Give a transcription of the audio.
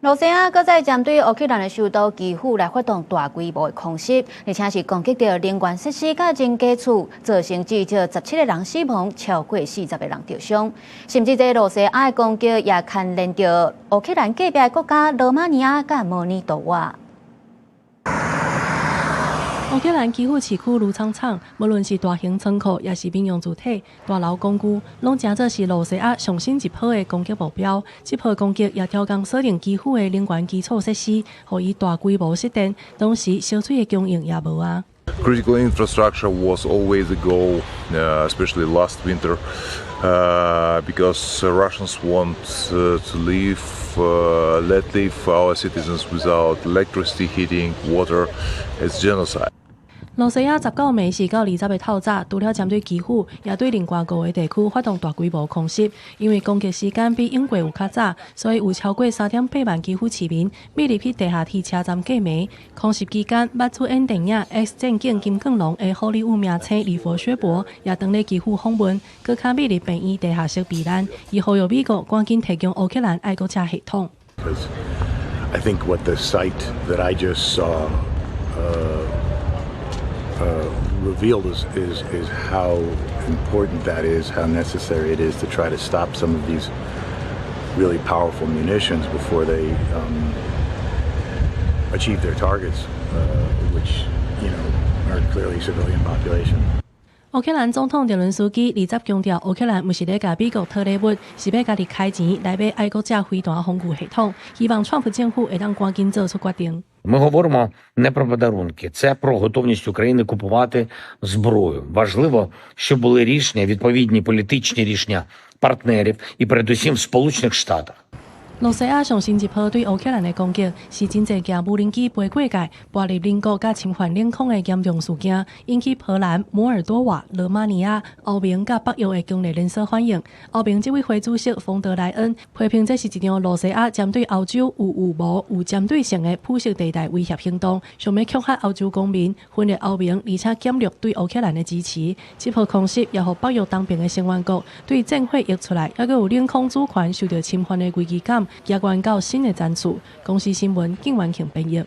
羅西亞閣再針對烏克蘭的首都基輔來發動大規模的空襲，而且是攻擊著能源設施佮人家厝，造成至少17個人死亡，超過40個人著傷。甚至這羅西亞的攻擊也牽連著烏克蘭隔壁的國家羅馬尼亞佮摩爾多瓦。烏克蘭基輔市區鋁廠廠，無論是大型倉庫，抑是民用住宅、大樓工具，攏成做是羅西亞上新一波的攻擊目標。這波攻擊也刁工鎖定基輔的能源基礎設施，予伊大規模失電，同時燒水的供應也無啊。 Critical infrastructure was always a goal, especially last winter, because Russians want to let live our citizens without electricity, heating, water. It's genocide. 羅西亞19暝時到20的透早，除了針對基輔，也對另外五个地區發動大規模空襲。因為攻擊時間比往過有較早，所以有超過3.8萬基輔市民密入去地下鐵車站過暝。空襲期間，捌出演電影《X 戰警：金剛狼》的好萊塢明星李佛薛伯也當咧基輔訪問，閣較密入病院地下室避難。伊呼籲美國趕緊提供烏克蘭愛國者系統。 I think what the sight that I just saw revealed is how important that is, how necessary it is to try to stop some of these really powerful munitions before they achieve their targets, which are clearly civilian population. 烏克蘭總統澤倫斯基二十強調，烏克蘭毋是咧共美國討禮物，是欲家己開錢來買愛國者飛彈防禦系統，希望川普政府會當趕緊做出決定。 Ми говоримо не про подарунки, це про готовність України купувати зброю. Важливо, щоб були рішення, відповідні політичні рішення партнерів і передусім в Сполучених Штатах. 羅西亞上新一波對烏克蘭的攻擊，是真濟架無人機飛過界，跋入鄰國佮侵犯領空的嚴重事件，引起波蘭、摩爾多瓦、羅馬尼亞、歐盟佮北約的強烈連鎖反應。歐盟執委會主席馮德萊恩批評這是一場羅西亞針對歐洲有預謀、有針對性的灰色地帶威脅行動，想欲恐嚇歐洲公民，分裂歐盟，而且減弱對烏克蘭的支持。這波空襲也予北約東邊的成員國對戰火溢出來，猶閣有領空主權受著侵犯的危機感，加懸到新的層次。公視新聞，景元慶編譯。